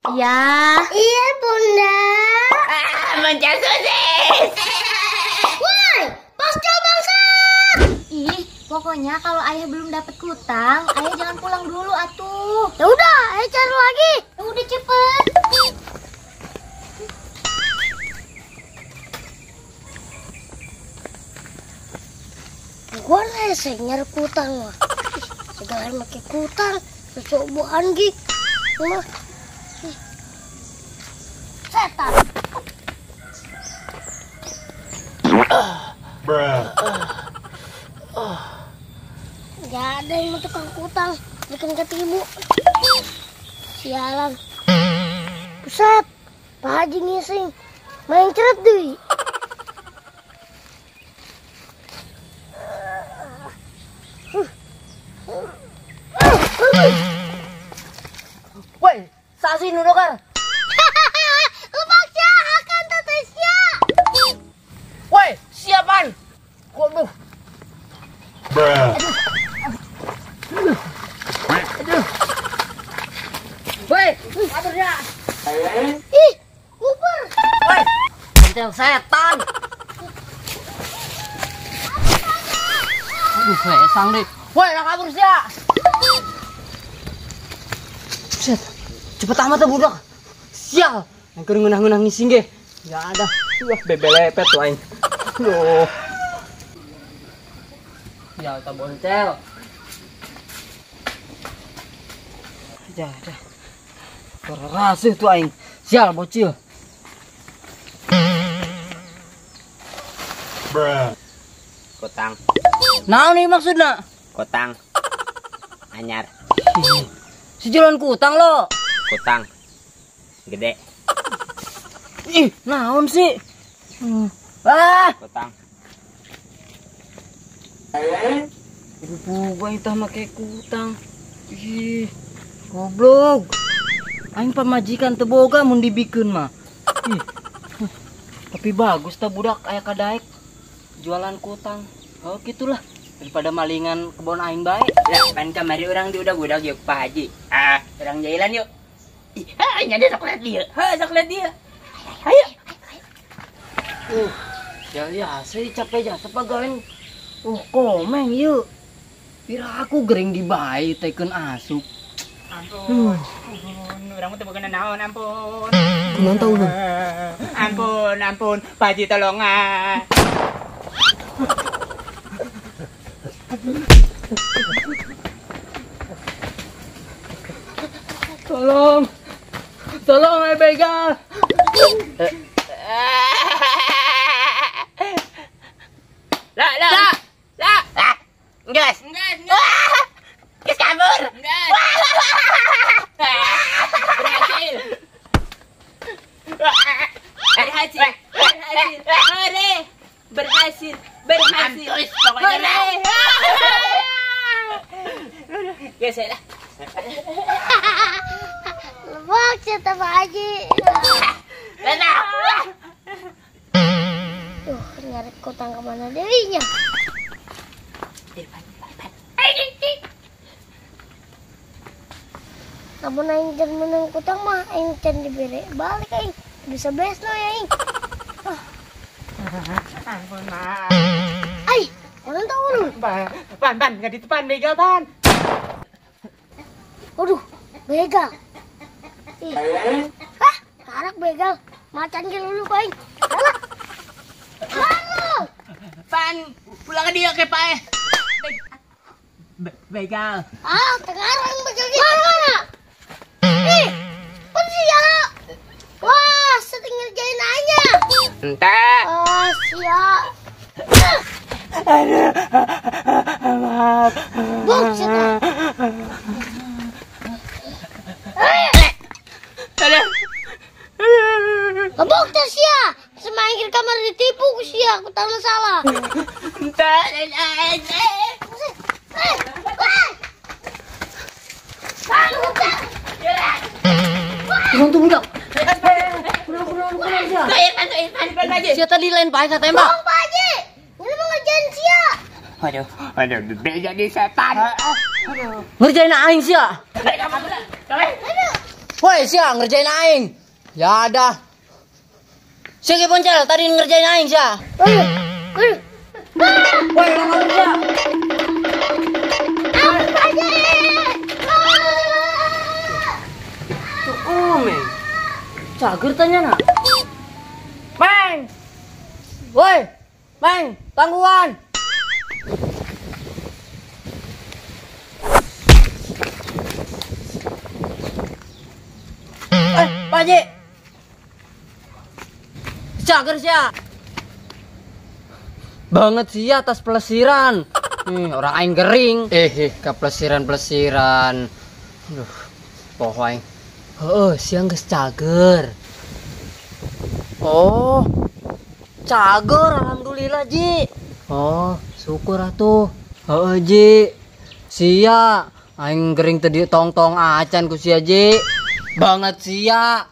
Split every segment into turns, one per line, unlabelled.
Iya.
Iya, Bunda.
Ah, mencet sosis.
Woi, pasti bangsat.
Ih, pokoknya kalau ayah belum dapat kutang, ayah jangan pulang dulu atuh.
Ya udah, ayah cari lagi.
Ya udah cepet.
Gua rese nyari kutang mah. Segala make kutang, cocoboan gi. Mah. Setan.
Bruh.
Gak ada yang mau tukang kutang, bikin ketibu. Sialan. Buset, Pak Haji ngising. Main ceret deh.
Woi, sasi nurokar.
Lebak sia akan teteh sia.
Woi, siapan? Waduh.
Bruh.
Aduh. Aduh. Woi, kabur ya.
Ih, nguper.
Woi, pentel setan. Aduh, lesang deh. Woi, nak kabur sia. Buset, cepet amat tuh budak. Sial, yang keur ngeunah-ngeunah ngising ge. Enggak ada. Wah, bebelepet tuh aing. Loh. Ya, kita boncel. Ya, dah. Terasih tuh aing. Sial, bocil.
Bruh.
Kutang.
Naon nih maksudna?
Kutang. Anyar.
Si jalan kutang lo.
Kutang. Gede.
Ih, naon sih? Ah,
kutang.
Bubu itah make kutang. Ih, goblok. Aing pamajikan teu boga mun dibikeun mah. Ih. Tapi bagus tah budak aya kadaek jualan kutang. Oh, gitulah. Daripada malingan kebon aing bae.
Lah, pan kamari urang di udah-budak yuk Pak Haji. Ah, urang jailan yuk. Ih, ah, nya sok lihat dia. Ha, sok lihat dia. Ayo.
Ya ya, sih capek jasa pagawean. Komeng yuk. Pira aku gering di bae tekeun asup.
Ampun. Ampun, urang teu boga naon, ampun.
Kunaon tah ulun?
Ampun, ampun, Pak Haji tolongan.
Tolong. Tolong ai begal.
La la la. Ah, gas. Gas. Gas kabur. Gas. Berhasil. Berhasil. Berhasil. Hore. Berhasil. Berhasil. Hore. Gas lah.
Lebak cerita Pak Haji. Duh, nyari kutang kemana dirinya? Namun aing can menang kutang mah, aing can diberi balik aing. Bisa besno ya aing.
Ampun, Ma.
Ai, orang tahu lu.
Pan, pan, enggak di depan begal, pan.
Waduh, begal. Ih. Hah, karak begal. Macan ke dulu aing. Salah. Lalu.
Pan, pulang ke dia ke Pak. Begal.
Ah, tengarang begal gitu. Mana? Ih, pun sia. Wah, sering ngerjain aja.
Entah.
Oh, sia.
Aduh, maaf.
Buk, sia.
Aduh.
Kebuk teh sia. Semakin kamar ditipu ku sia, aku tahu salah.
Entah.
Kurang tuh budak. Kurang sia. Sia tadi lain pae tembak.
Bang Pak Haji, ini mau ngerjain sia.
Aduh, aduh, jadi setan.
Ngerjain aing sia.
Aduh.
Woi, sia ngerjain aing. Ya dah. Sia ge poncel tadi ngerjain aing sia. Woi, ngomong sia. Tuh omeng. Cager tanya nak. Meng. Woi, Meng, tangguhan. Pak Haji. Cager sia. Banget sia atas pelesiran. Nih, orang aing gering. Keplesiran-plesiran. Aduh, poho aing. Heeh, sia geus cager. Oh. Cager alhamdulillah, Ji. Oh, syukur atuh. Heeh, Ji. Sia aing gering tadi tong-tong acan ku sia, Ji. Banget sia.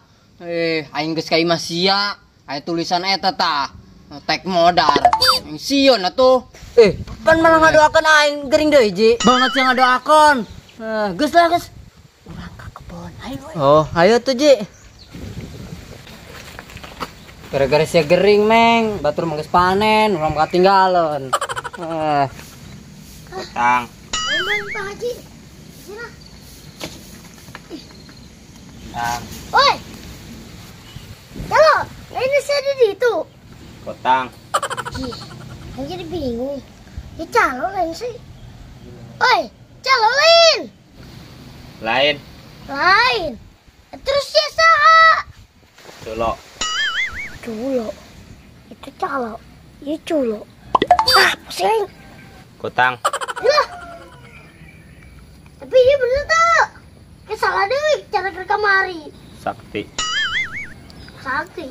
Aing geus ka imah sia. Aya tulisan eta tah. Tek modar. Aing sieun atuh. Pan malah ngadoakeun aing gering deui, Ji. Banget sia ngadoakeun. Geus lah, geus. Urang ka kebon. Ayo. Oh, ayo tuh, Ji. Gara-gara sia gering, Meng. Batur mah geus panen, urang katinggalan.
Utang.
Ayo, Pak Haji. Sini. Woi. Halo, ini saya di itu.
Kotang.
Ih, aku jadi bingung. Ya calo lain sih. Woi, calo lain.
Lain.
Lain. Terus ya saha?
Culo.
Culo. Itu calo. Ya culo. Ah, pusing.
Kotang.
Lah. Tapi ini bener tuh. Ya salah deh cara ke kamari.
Sakti.
Sakti.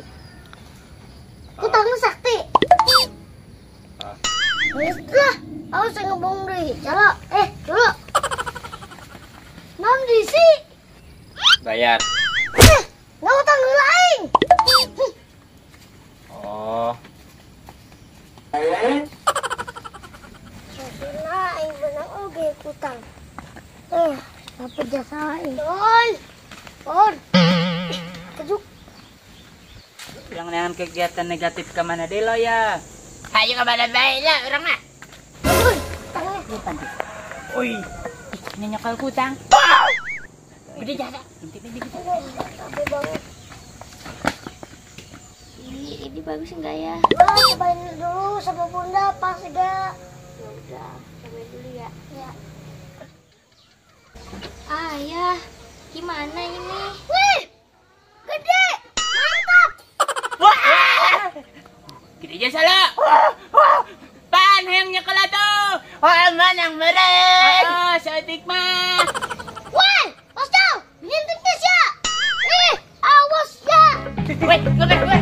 Kutangnya sakti. Lah, aku sing ngomong deh. Calo, culo. Nam diisi.
Bayar.
Nggak utang lain.
Oh.
Nah, aing benang oge kutang. Apa jasa aing? On. On. Kejuk.
Yang dengan kegiatan negatif ke mana deh lo ya? Ayo ke mana baik lah orang mah. Oi, nyokal kutang. Gede jasa.
Ini bagus enggak ya?
Wah, cobain dulu sama bunda pas enggak?
Ya udah, cobain dulu ya.
Ya.
Ayah, gimana ini?
Wih, gede, mantap.
Wah, gede jasa lo. Pan hayang nyekel atuh. Wah, manang meren. Oh, saeutik mah.
Woi, Pascal, ngintip ya. Awas ya.
Woi, ngobek, woi.